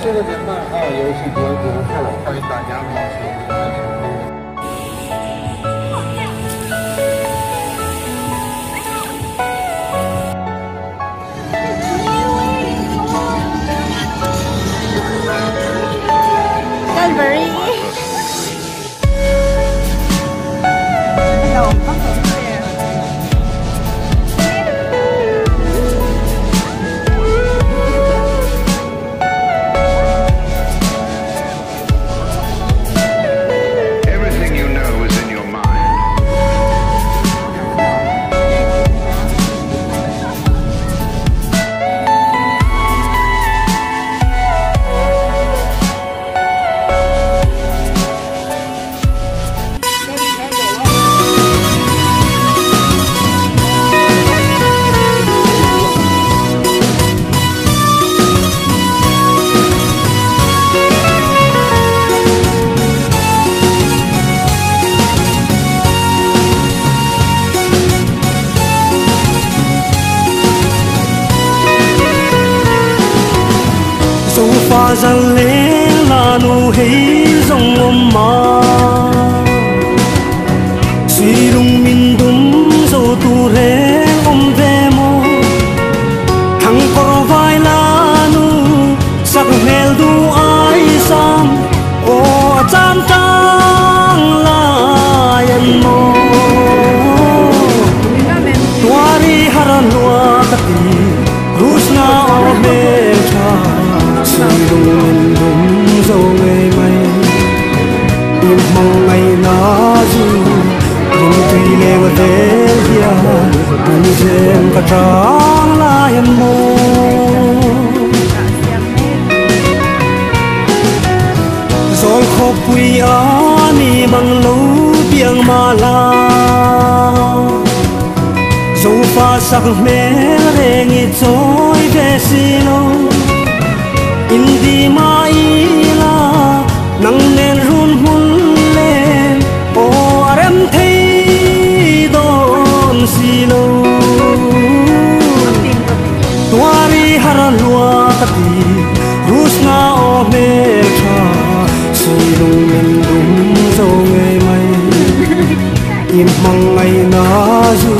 这个年代啊，游戏不会不错，欢迎大家冒险。 Calvary. Everything you know is in your mind. Fa zan le la nu hei zong om ma suy lung min dum zo tu re om ve mo thang kor vai la nu sak mel du ai sam o cham tang la yan mo tuari haran lua ka ti rusna o me tha lung min dum zo ngày mai im mong ngày na zu rim tui leng vel hian tun zem ka chang lai an mo zol kho pui a ni mang lo piang ma la zo fa sak mel reng i choi ve si lo indi mai la nang nen run hun len o arem thei don si lo tuari haran lua ka ti rusna o mel tha sui lung min dum zo ngai mai im mang ngai na zu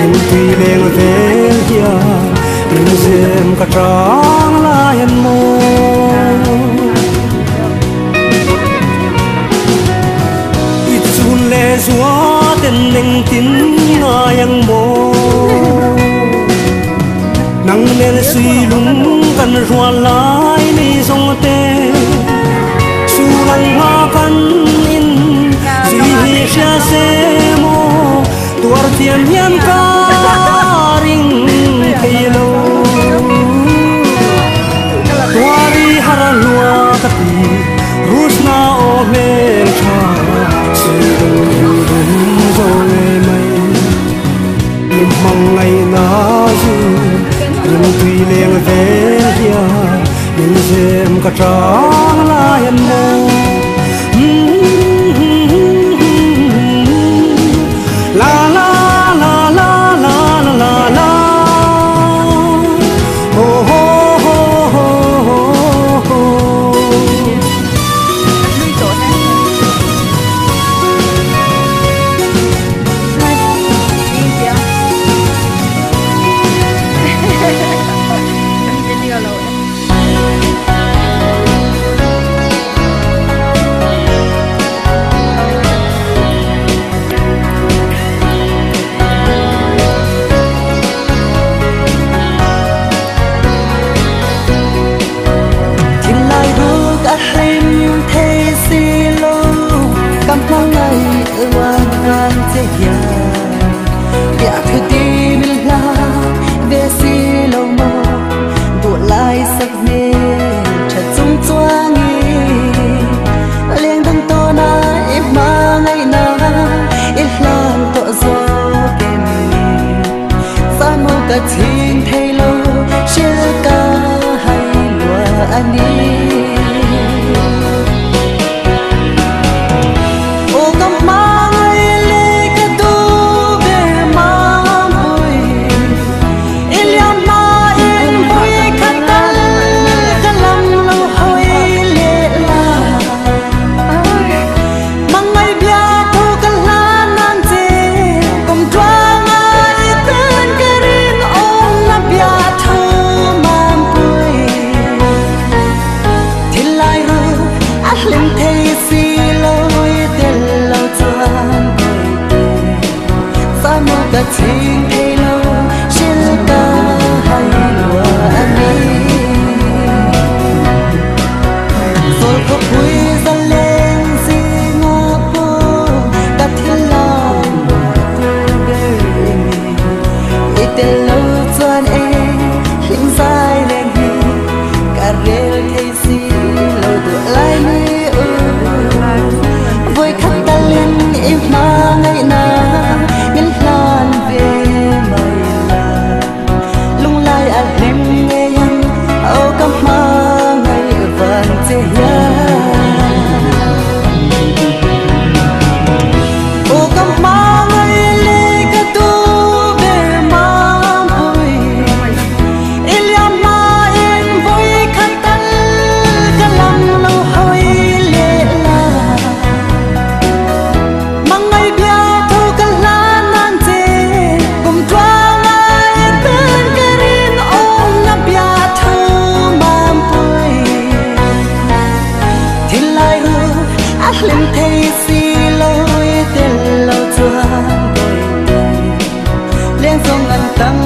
em tui leng vel hian min zem ka chang lai an mo i chun le zua ten neng tin ngai ang mo nang nen suy lung kan rual lai ni zong te su lang ha kan in duy hi sia se mo tuar thiam hiam ka ring thei lo tuari haran lua ka ti rusna o mel tha sui lung min dum zo ngai mai im mang ngai na zu rim tui leng vel hian min zem ka chang lai an mo la la la la la la la ho ho ho ho ho. Ka lam lo maw ka chhing thei lo hril ka hai lua a ni. Zawl khawpui zaleng zinga pawh ka thil lai luah tu ber i ni. I tel lo chuan e hlim zai reng hi ka rel thei si lo duh lai ni u. Vawi khat talin i hma ngaihna min hlan ve mai la. Lunglai a hlim ngei ang aw ka hma ngaih vang che hian. Aw ka hma ngaih le ka tu ber mampui. I liam hma in vawi khat tal ka lam lo hawi leh la. Mangai bia thu ka hlan nan che kum tluanga i tan ka rin awm na bia thu mampui. Thil lai ru a hlim thei si lo i tel lo chuan kawi leng zawng an tam.